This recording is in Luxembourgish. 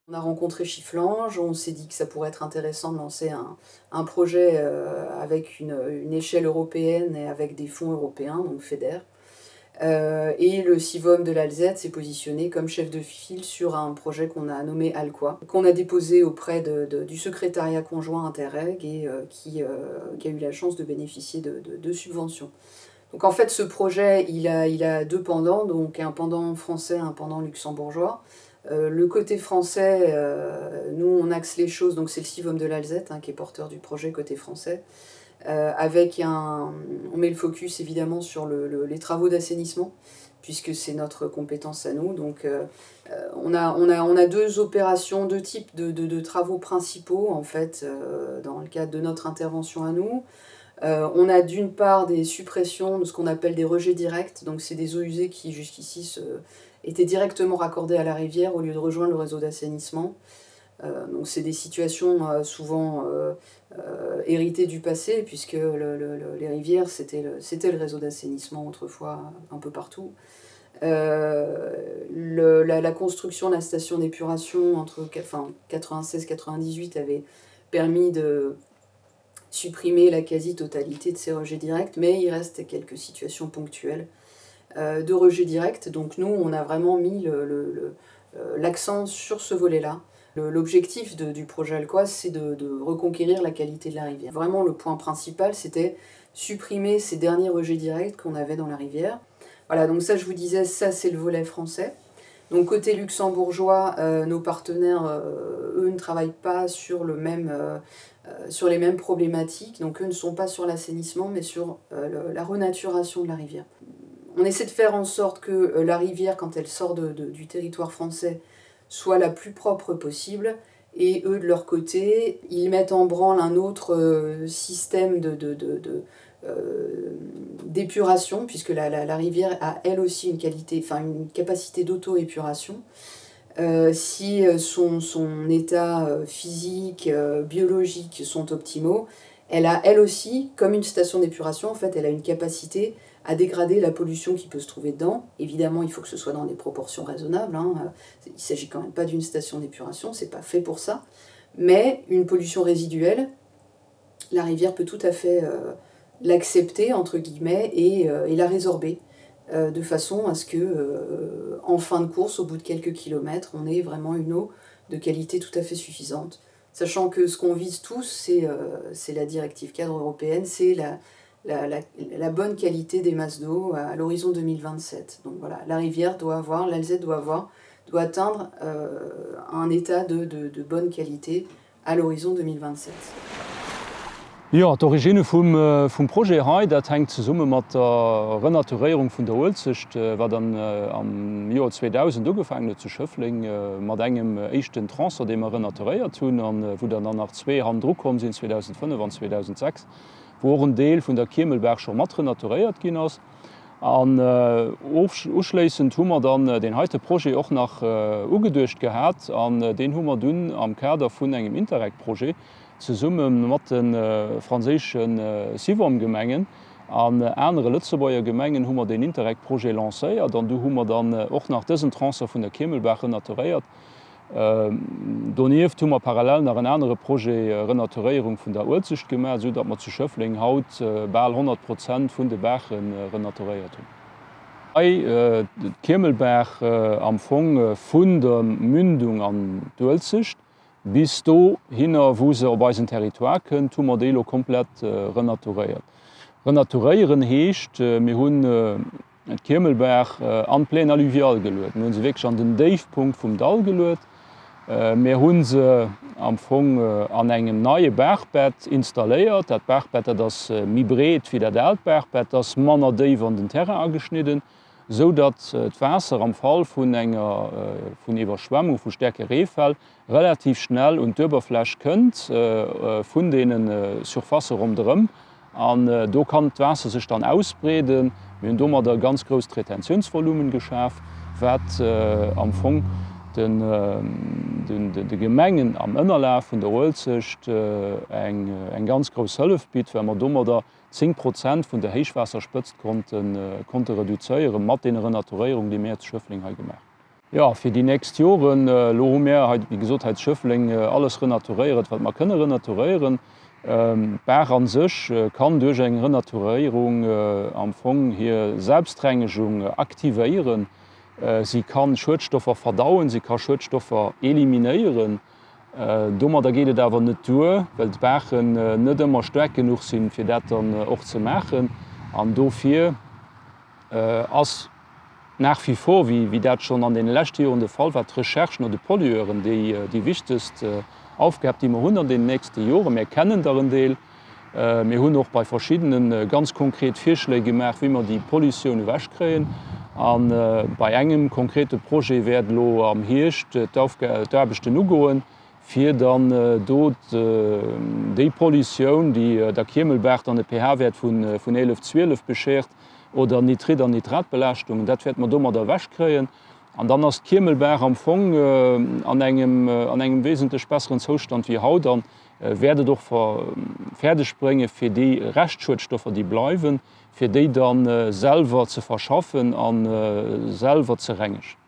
On a rencontré Chifflange, on s'est dit que ça pourrait être intéressant de lancer un, un projet euh, avec une, une échelle européenne et avec des fonds européens, donc FEDER. Euh, et le Sivom de l'Alzette s'est positionné comme chef de file sur un projet qu'on a nommé Alqua, qu'on a déposé auprès de, de, du secrétariat conjoint Interreg et euh, qui, euh, qui a eu la chance de bénéficier de, de, de subventions. Donc en fait ce projet il a, il a deux pendants, donc un pendant français, un pendant luxembourgeois. Euh, le côté français, euh, nous on axe les choses, donc c'est le Sivom de l'Alzette hein, qui est porteur du projet côté français. Euh, avec un, on met le focus évidemment sur le, le, les travaux d'assainissement puisque c'est notre compétence à nous. Donc euh, euh, on, a, on, a, on a deux opérations, deux types de, de, de travaux principaux en fait euh, dans le cadre de notre intervention à nous. Euh, on a d'une part des suppressions de ce qu'on appelle des rejets directs, donc c'est des eaux usées qui jusqu'ici se, étaient directement raccordées à la rivière au lieu de rejoindre le réseau d'assainissement. Euh, donc c'est des situations euh, souvent euh, euh, héritées du passé, puisque le, le, le, les rivières, c'était le, le réseau d'assainissement autrefois un peu partout. Euh, le, la, la construction de la station d'épuration entre enfin, 96-98 avait permis de supprimer la quasi-totalité de ces rejets directs, mais il reste quelques situations ponctuelles euh, de rejets directs. Donc nous, on a vraiment mis l'accent sur ce volet-là. L'objectif du projet Alcoa, c'est de, de reconquérir la qualité de la rivière. Vraiment, le point principal, c'était supprimer ces derniers rejets directs qu'on avait dans la rivière. Voilà, donc ça, je vous disais, ça, c'est le volet français. Donc côté luxembourgeois, euh, nos partenaires, euh, eux, ne travaillent pas sur, le même, euh, sur les mêmes problématiques. Donc eux ne sont pas sur l'assainissement, mais sur le, la renaturation de la rivière. On essaie de faire en sorte que la rivière, quand elle sort de, de, du territoire français, soit la plus propre possible. Et eux, de leur côté, ils mettent en branle un autre système de, de, de, de euh, d'épuration, puisque la, la, la rivière a elle aussi une qualité, enfin une capacité d'auto-épuration. Euh, si son, son état physique, euh, biologique sont optimaux, elle a elle aussi, comme une station d'épuration, en fait, elle a une capacité à dégrader la pollution qui peut se trouver dedans. Évidemment, il faut que ce soit dans des proportions raisonnables. Hein. Il ne s'agit quand même pas d'une station d'épuration, c'est pas fait pour ça. Mais une pollution résiduelle, la rivière peut tout à fait euh, l'accepter, entre guillemets, et, euh, et la résorber euh, de façon à ce que, euh, en fin de course, au bout de quelques kilomètres, on ait vraiment une eau de qualité tout à fait suffisante. Sachant que ce qu'on vise tous, c'est euh, la directive cadre européenne, c'est la, la, la, la bonne qualité des masses d'eau à l'horizon 2027. Donc voilà, la rivière doit avoir, l'Alzette doit avoir, doit atteindre euh, un état de, de, de bonne qualité à l'horizon 2027. Jo, d'Origine vum vum Projet hei, dat hänkt zesumme mat der Renaturéierung vun der Uelzecht, wat an am Joer 2000 ugefaangen huet zu Schëffleng mat engem éischten Tronçon, dee mer renaturéiert hunn an wou der dann nach zwee hannendru komm sinn, 2005 an 2006, wou och en Deel vun der Kiemelbaach scho mat renaturéiert ginn ass. An uschléissend hu mer dann deen heite Projet och nach ugeduecht gehat an deen hu mer dunn am Kader vun engem Interreg-Projet zesumme mat de franséische Sivom-Gemengen an anere Lëtzebuerger Gemengen hu mer deen Interreg-Projet lancéiert an du hu mer dann och nach dësen Tronçon vun der Kiemelbaach renaturéiert. Donieft hu mer parallel nach en anere Projet Renaturéierung vun der Uelzecht gemaach, esou datt mer zu Schëffleng haut bal 100 Prozent vun de Baache renaturéiert hunn. Hei d'Kiemelbaach am Fong vun der Mündung an d'Uelzecht bis dohinner wou se op eisen Territoire kënnt, hu mer déi elo komplett renaturéiert. Renaturéieren heescht, mir hunn d'Kiemelbaach an d'Plaine alluviale geluet. Mir hu se wierklech an den Déifpunkt vum Dall geluet. Mir hu se am Fong an engem neie Baachbett installéiert. Dat Baachbett, dat ass méi breet wéi dat aalt Baachbett, ass manner déif an den Terrain ageschnidden, esou datt d'Waasser am Fall vun enger vun Iwwerschwemmung, vu staarke Reefäll relativ schnell un d'Ueberfläch kënnt vun deene Surfacë ronderëm. An do kann d'Waasser sech dann ausbreeden. Mir hunn domadder e ganz grousst Retentiounsvolumen geschaf, wat am Fong de Gemengen am Ënnerlaf vun der Uelzecht eng ganz grouss Hëllef bitt, well mer domadder 10 Prozent vun der Héichwaasserspëtzt konnte reduzéiere mat deene Renaturéierungen, déi mir zu Schëffleng hei gemaach hunn. Jo, fir déi nächst Joren, elo hu mir hei, wéi gesot, hei zu Schëffleng alles renaturéiert, wat mer kënne renaturéieren. D'Baach a sech kann duerch eng Renaturéierung am Fong hir Selbstrengegung aktivéieren. Si ka Schuedstoffer verdauen, si ka Schuedstoffer eliminéieren. Domadder geet et awer net duer, well d'Baachen net ëmmer staark genuch sinn, fir dat dann och ze maachen. An dofir ass nach wie vor, wéi dat schonn an deene leschte Joren de Fall war, d'Recherche no de Pollueuren déi wichtegst Aufgab, déi mer hunn an deenen nächste Joren. Mir kennen der en Deel. Mir hunn och bei verschiddene ganz konkret Virschléi gemaach, wéi mer déi Pollutioun ewechkréien. A bei engem konkrete Projet wäert elo am Hierscht d'Aarbechten ugoen, fir dann do déi Pollutioun, déi der Kiemelbaach dann e pH-Wäert vun 11, 12 beschert, oder Nitrit an Nitratbelaaschtungen, dat wäerte mer domadder ewechkréien. An dann ass d'Kiemelbaach am Fong an engem, an engem wesentlech besseren Zoustand wéi haut an wäert et och fäerdeg bréngen, fir déi Reschtschuedstoffer, déi bleiwen, fir déi da selwer ze verschaffen a selwer ze rengegen.